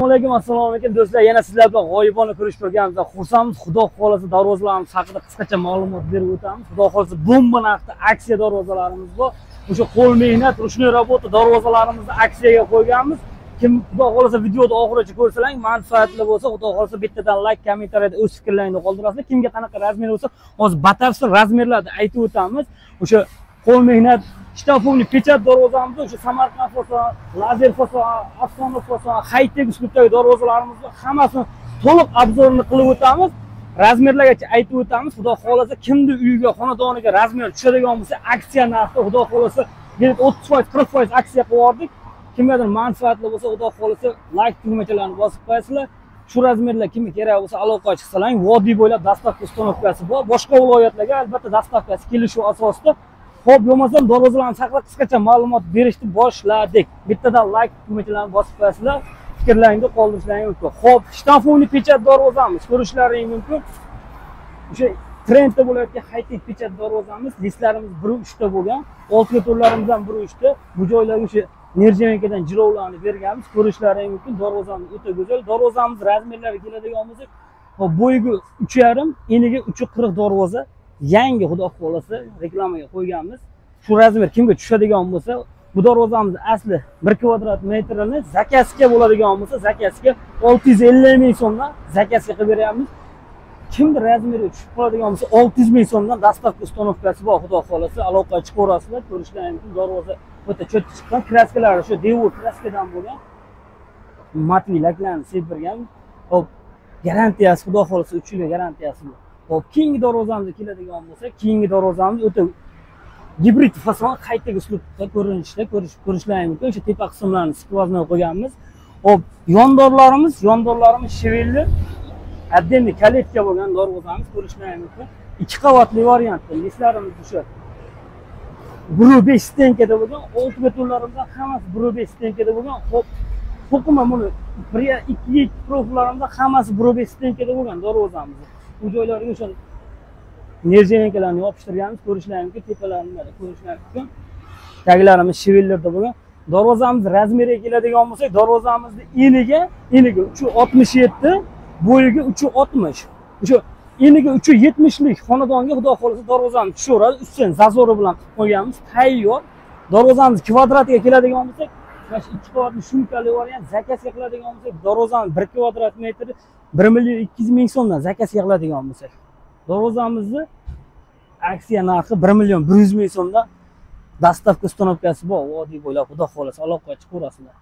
Assalomu alaykum do'stlar. Yana sizlar bilan g'oyibona ko'rishib turganimizdan xursandmiz. Xudo xolasa darvozalarimiz haqida qisqacha ma'lumot berib o'tamiz. Xudo xolasa bomba narxda aksiya darvozalarimiz bor. O'sha qo'l mehnat, ручной работа darvozalarimizni aksiyaga qo'yganmiz. Kim Xudo xolasa videoni oxirigacha ko'rsalar, manfaatli bo'lsa, Xudo xolasa bittadan like, kommentariyada o'z fikrlaringni qoldirasizlar. Kimga qanaqa razmer bo'lsa, hozir batafsil razmerlarni aytib o'tamiz. O'sha qo'l mehnat Штамповный печать darvozamiz o'sha Samarqand fason, lazer fason, afsona fason, high-tech uslubdagi darvozalarimizni hammasini to'liq обзор ini qilib o'tamiz. Razmerlargacha aytib o'tamiz. Xudo xolasa kimni uyiga, xonadoniga razmer tushadigan bo'lsa, aksiya narxi Xudo xolasa 30%, 40% aksiya qilib yubordik. Kimgadir manfaatli bo'lsa, Xudo xolasa like tugmachalarini bosib qo'yasizlar. Shu razmerlar kimga kerak bo'lsa aloqaga chiqsalar, vodiy bo'ylab доставка установка si bor. Boshqa viloyatlarga albatta доставка si kelishuv asosida. Xo'p, bo'lmasam darvozalarni haqida qisqacha ma'lumot berishni boshladik. Bittadan like tugmachalarini bosib qo'yasizlar, fikrlaringizni qoldirishlaringiz mumkin. Xo'p, штамповный печать darvozamiz ko'rishlaringiz mumkin. O'sha trendda bo'layotgan high-tech печать darvozamiz, listlarimiz 1.3 ta bo'lgan, oltga to'rlarimiz ham 1.3 ta. Bu joylarga o'sha нержавейка dan jilovlarni berganmiz, ko'rishlaringiz mumkin. Darvozamiz o'ta go'zal. Darvozamiz razmerlari keladigan bo'lsak, xo'p, bo'yiga 3.5, eniga 3.40 darvoza. Yangi Xudo xolasa reklamaga qo'yganmiz. Shu razmer kimga tushadigan bo'lsa, bu darvozamiz asli 1 kvadrat metrini zakazga bo'ladigan bo'lsa, zakazga 650 ming so'mdan zakazga qilib beryapmiz. Kimdir razmeri tushib qoladigan bo'lsa, 600 ming so'mdan доставка установка si bor. Xudo xolasa aloqaga chiqaverasizlar, ko'rishlaringiz mumkin. Darvoza o'ta cho'tga chiqqan, краска lari shu devor краска dan bo'lgan. Matli laklarni sepirgan. Xo'p, garantiyasi Xudo xolasa 3 yilga garantiyasi bor. Xo'p, keyingi darvozamizga keladigan bo'lsak, keyingi darvozamiz o'ta gibrid fason, high-tech uslubda ko'rinishda ko'rishlaringiz mumkin. O'sha tepa qismlarini сквозной qo'yganmiz. Xo'p, yondorlarimiz швеллер, отдельный калитка bo'lgan darvozamiz ko'rishlaringiz mumkin. 2 qavatli variantda, listlarimiz o'sha 1.5 стенка da bo'lgan, 6 betonlarimizdan hammasi 1.5 стенка da bo'lgan. Xo'p, to'qima buni 1.2 profillarimizdan hammasi 1.5 стенка da bo'lgan darvozamiz. Bu joylarga o'sha нержавейка larni yopishtirganmiz, ko'rishlaringiz mumkin, tepalarini ko'rishlaringiz mumkin. Taglarimiz швеллер da bo'lgan. Darvozamiz razmeriga keladigan bo'lsak, darvozamizni eniga 3.67, bo'yiga 3.60. O'sha eniga 3.70 lik xonadonga Xudo xolasa darvozamiz tushaveradi. Ustidan зазор i bilan qilib qo'yganmiz, tayyor. Darvozamiz kvadratiga keladigan bo'lsak, mana shu 2 qavatli shumkali variant zakazga qiladigan bo'lsak, darvozamiz 1 kvadrat metri 1 million 200 ming so'mdan zakazga qiladigan bo'lsak, darvozamizni aksiya narxi 1 million 100 ming so'mdan доставка установка si bor. Vodiy bo'ylab Xudo xolasa aloqaga chiqaverasizlar.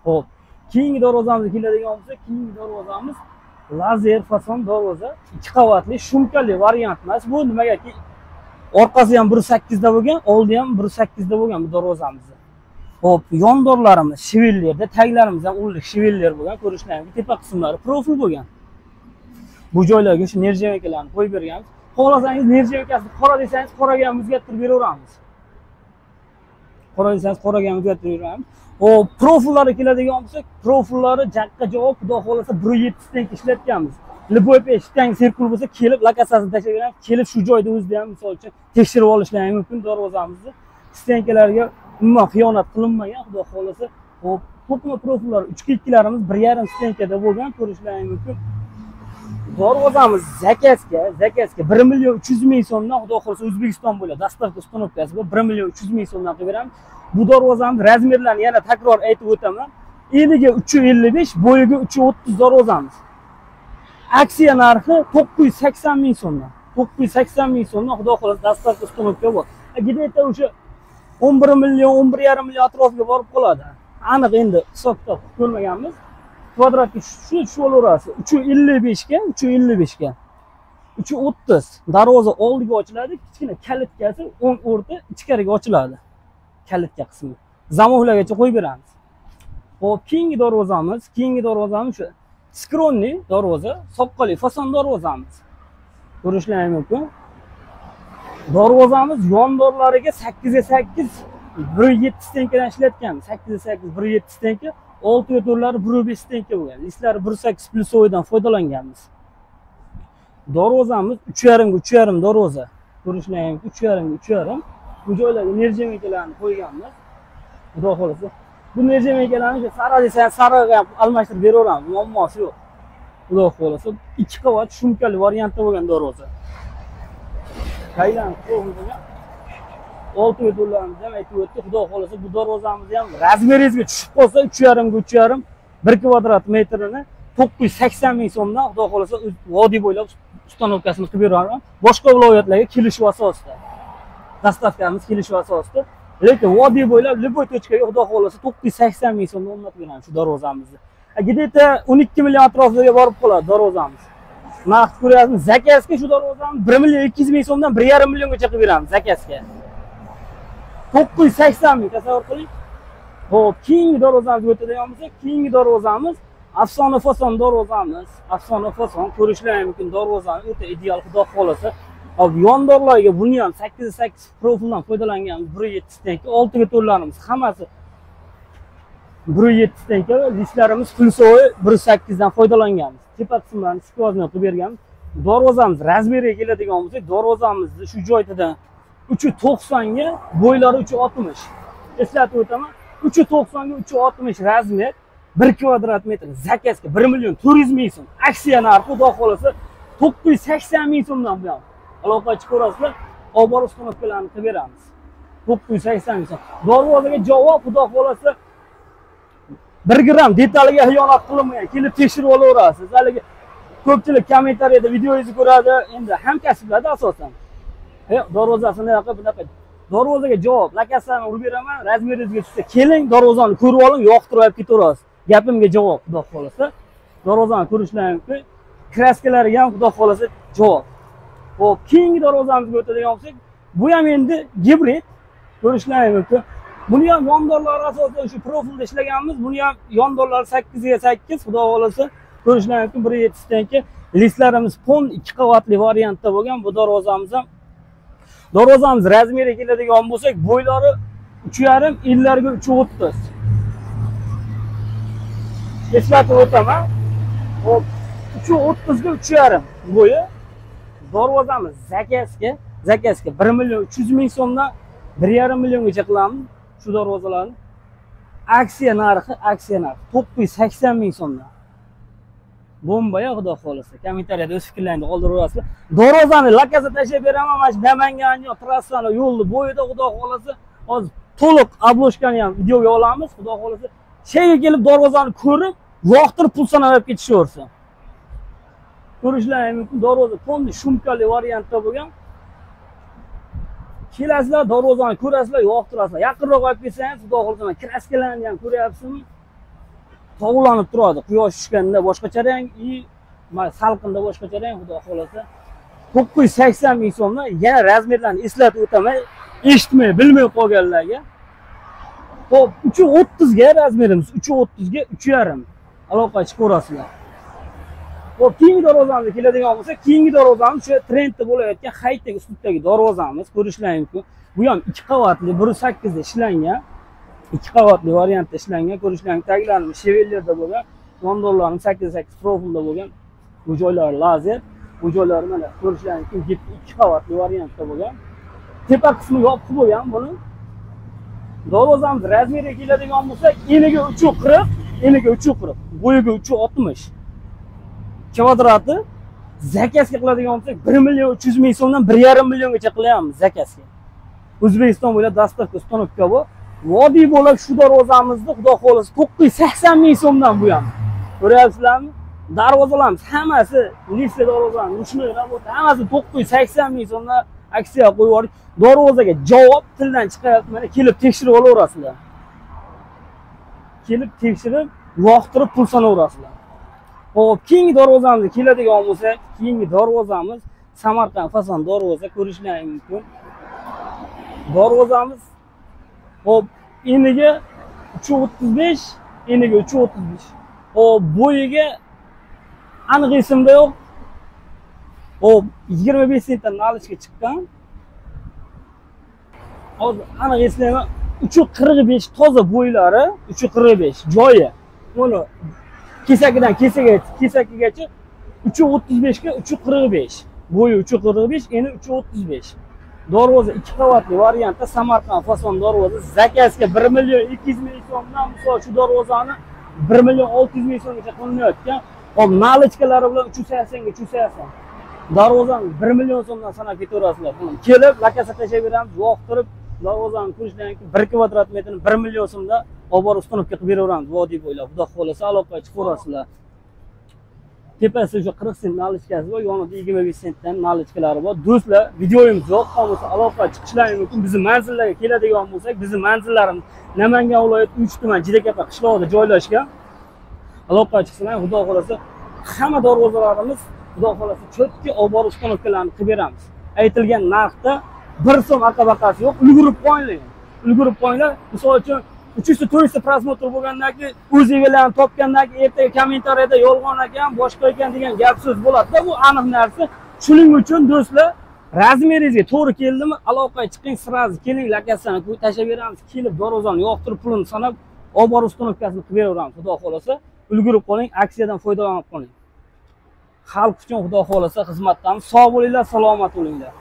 Xo'p, keyingi darvozamizga keladigan bo'lsak, keyingi darvozamiz lazer fason darvoza, 2 qavatli shumkali variant emas. Bu nimagaki orqasi ham 1.8 da bo'lgan, oldi ham 1.8 da bo'lgan bu darvozamiz. Xo'p, yondorlarimiz швеллер da, taglarimiz ham ulli швеллер bo'lgan, ko'rishlaringiz tepa qismlari profil bo'lgan. Bu joylarga shu нержавейка larni qo'yib berganmiz. Xohlasangiz нержавейка sini qora desangiz, qoraga ham o'zgartirib beraveramiz. Qora desangiz qoraga ham o'zgartirib beramiz. Xo'p, profillari keladigan bo'lsak, profillari jaqqa javob Xudo xolasa 1.7 стенка ishlatganmiz. Любой eshikdan sirkul bo'lsa, kelib локация sini tashlab beramiz. Kelib shu joyda o'zida ham misol uchun tekshirib olishlari mumkin darvozamizni. Стенка larga umuman xiyonat qilinmagan Xudo xolasa. Xo'p, to'qima profillar 3.2larimiz 1.5 стенка da bo'lgan, ko'rishlaringiz mumkin. Darvozamiz zakazga 1 million 300 ming so'mdan Xudo xolasa O'zbekiston bo'ylab доставка установка si bor, 1 million 300 ming so'mdan qilib beramiz. Bu darvozamiz razmerlarini yana takror aytib o'taman. Eniga 3.55, bo'yiga 3.30 darvozamiz. Aksiya narxi 980 ming so'mdan. 980 ming so'mdan Xudo xolasa доставка установка bor. Где-то o'sha 11 million, 11,5 million atrofiga borib qoladi. Aniq endi hisob kitob qilib ko'rmaganmiz. Kvadratga shu tushib olaverasiz. 3.55 ga, 3.55 ga. 3.30 darvoza oldiga ochiladi, kichkina калитка si o'ng o'rta ichkariga ochiladi. Калитка qismi. Замок largacha qo'yib beramiz. Xo'p, keyingi darvozamiz shu скромный darvoza, soqqali fason darvozamiz. Ko'rishlaringiz mumkin. Darvozamiz yondorlariga 8.8 1.7 стенка dan ishlatganmiz. 8.8 1.7 стенка, olti to'rlari 1.5 стенка bo'lgan. Listlari 1.8 плюсовой dan foydalanganmiz. Darvozamiz 3.5 ga 3.5 darvoza. Ko'rishlaringiz mumkin, 3.5 ga 3.5. Bu joylarga нержавейка larni qo'yganmiz. Xudo xolasa Bu нержавейка larni sariq desa ham sarig'iga ham almashtirib beraveramiz, muammosi yo'q. Xudo xohlasa 2 qavat шумка li variantda bo'lgan darvoza. Taylan qo'yilgan. 6 metrlarimizni ham aytib o'tdi. Xudo xohlasa bu darvozamizni ham razmeringizga tushib qolsa 3,5 ga 3,5 1 kvadrat metrini 980 ming so'mdan Xudo xohlasa vodiy bo'ylab установка sini qilib beraman. Boshqa viloyatlarga kelishuv asosida. Доставка miz kelishuv asosida. Lekin vodiy bo'ylab любой точка ga Xudo xohlasa 980 ming so'mdan o'rnatib beramiz shu darvozamizni. Где-то 12 million atrofiga borib qoladi darvozamiz. Naqd ko'ryapmiz, заказ ga shu darvozani 1 million 200 ming so'mdan 1,5 milliongacha qilib beramiz заказ ga. 980 ming tasavvur qiling. Xo'p, keyingi darvozamizga o'tadigan bo'lsak, keyingi darvozamiz afsona fason darvozamiz. Afsona fason ko'rishlari mumkin darvozani o'ta ideal Xudo xohlasa. Hop, yondorlarga buni ham 8.8 profildan foydalanganmiz. 1.7 stenka, 6 ga to'rlarimiz hammasi 1.7 stenka, listlarimiz pulsovi 1.8 dan foydalanganmiz. Tepa qismlarini skvozini qilib berganmiz. Darvozamiz razmeriga keladigan bo'lsak, darvozamizni shu joydan 3.90 ga, bo'ylari 3.60. Eslatib o'taman, 3.90 ga 3.60 razmer, 1 kvadrat metr заказ ga 1 million 400 ming so'm. Aksiya narxi Xudo xohlasa 980 ming so'mdan bu ham. Aloqa chiqarasizlar, olib borib установка larni qilib beramiz. 980 ming so'm. Darvozaga javob Xudo xohlasa 1 gram detaliga xiyonat qilinmagan. Kelib tekshirib olaverasiz. Haligi ko'pchilik kommentariyada videongizni ko'radi, endi hamkasblarda asosan. Darvozasini yoqib bunaqa. Darvozaga javob, lakasini urib beraman, razmeringizga tushsa keling, darvozani ko'rib oling, yoqtirib olib ketaverasiz. Gapimga javob Xudo xohlasa. Darvozani ko'rishlari mumkin. Краска lariga ham Xudo xohlasa javob. Xo'p, keyingi darvozamizga o'tadigan bo'lsak, bu ham endi gibrid ko'rishlari mumkin. Buni ham yondorlari asosan shu profilda ishlaganmiz. Buni ham yondorlari 8 ga 8 Xudo xohlasa ko'rishlari mumkin 1.7 stenka. Listlarimiz pon 2 qavatli variantda bo'lgan bu darvozamiz ham. Darvozamiz razmeriga keladigan bo'lsak, bo'ylari 3,5, enlariga 3.30. Eslatib o'taman. Xo'p, 3.30 ga 3,5 bo'yi. Darvozamiz zakazga 1 million 300 ming so'mdan 1,5 milliongacha qilamiz shu darvozalarni. Aksiya narxi 980 ming so'mdan. Bomba-ya Xudo xohlasa. Kommentariyada o'z fikrlaringizni qoldiraverasizlar. Darvozani lakaza tashlab beraman, mana shu Namangan yo trassani yo'lni bo'yida Xudo xohlasa hozir to'liq обложка ni ham videoga olamiz. Xudo xohlasa sheyga kelib darvozani ko'rib, yoqtirib pul sanab olib ketishaversin. Ko'rishlari mumkin. Darvoza полный шумка li variantda bo'lgan. Kelasizlar, darvozani ko'rasizlar, yoqtirasizlar. Yaqinroq olib kelsangiz, Xudo xohlasa mana краска larni ham ko'ryapsizmi? Tovlanib turadi. Quyosh tushganda boshqacha rang, salqinda boshqacha rang, Xudo xohlasa. 980 ming so'mdan yana razmerlarni eslatib o'taman, eshitmay, bilmay qolganlarga. Xo'p, 3.30 ga razmerimiz, 3.30 ga 3,5. Aloqa chiqarasizlar. Xo'p, keyingi darvozamizga keladigan bo'lsak, keyingi darvozamiz o'sha trendda bo'layotgan high-tech uslubdagi darvozamiz ko'rishlari mumkin. Bu ham 2 qavatli 1.8 da ishlangan. 2 qavatli variantda ishlangan. Ko'rishlari taglarimiz shevellerda bo'lgan, yondorlarimiz 8.8 profilda bo'lgan. Bu joylari lazer, bu joylari mana ko'rishlari mumkin 2 qavatli variantda bo'lgan. Tepa qismi yopiq bo'lgan buni. Darvozamiz razmeriga keladigan bo'lsak, eniga 3.40, eniga 3.40, bo'yiga 3.60. Kvadrati заказ ga qiladigan bo'lsak 1 million 300 ming so'mdan 1,5 milliongacha qilyapmiz заказ ga. O'zbekiston bo'ylab доставка установка bor. Vodiy bo'lib shu darvozamizni Xudo xohlasa 980 ming so'mdan bu ham. Ko'ryapsizlarmi? Darvozalarimiz hammasi listli darvozalar, ручной работа, hammasi 980 ming so'mdan aksiya qo'yib yubordik. Darvozaga javob tildan chiqayapti, mana kelib tekshirib olaverasizlar. Kelib tekshirib, yoqtirib pul sanaverasizlar. Xo'p, keyingi darvozamizga keladigan bo'lsak, keyingi darvozamiz Samarqand fason darvoza ko'rishlari mumkin. Darvozamiz xo'p, eniga 3.35, eniga 3.35. Xo'p, bo'yiga aniq esimda yo'q. Xo'p, 25 sentdan nalishga chiqqan. Hozir aniq eslayman, 3.45 toza bo'ylari, 3.45 joyi. Buni kesakidan kesakigacha 3.35 ga 3.45. Bo'yi 3.45, eni 3.35. Darvoza 2 qavatli variantda Samarqand fason darvoza. Zakazga 1 200 000 so'mdan, misol shu darvozani 1 600 000 so'mgacha qilinayotgan. Hop, nalichkalari bilan 380 ga 380. Darvozani 1 million so'mdan sanab ketaverasizlar. Buni kelib lakasa tashlab beramiz, yoqtirib darvozani ko'rishdan keyin 1 kvadrat metrini 1 million so'mda olib borib uстановка qilib beraveramiz vodiy bo'ylab. Xudo xohlasa aloqaga chiqaverasizlar. Tepasida o'sha 40 sent nalichkasi bor, yonida 25 sentdan nalichkalari bor. Do'stlar, videomiz yoqqan bo'lsa aloqaga chiqishlaringiz mumkin. Bizni manzillarga keladigan bo'lsak, bizni manzillarimiz Namangan viloyati 3 tuman Jidakapa qishlog'ida joylashgan. Aloqaga chiqsalar, Xudo xohlasa hamma darvozalarimiz Xudo xohlasa cho'tki olib borib uстановkalarni qilib beramiz. Aytilgan narxda 1 so'm aqabaqasi yo'q. Ulgurib qo'yinglar. Ulgurib qo'yinglar. Misol uchun 300-400 ta просмотр bo'lgandan keyin o'zinglarni topgandan keyin ertaga kommentariyada yolg'on ekan, boshqa ekan degan gap so'z bo'ladi-da, bu aniq narsa. Shuning uchun do'stlar, razmeringizga to'g'ri keldimi, aloqaga chiqing, sразу keling, lakasini qo'yib tashlab beramiz, kelib darvozani yoqtirib pulini sanab olib borib uстановkasini qilib beraveramiz. Xudo xohlasa, ulgurib qoling, aksiyadan foydalanib qoling. Xalq uchun Xudo xohlasa xizmatdamiz. Sog' bo'linglar, salomat bo'linglar.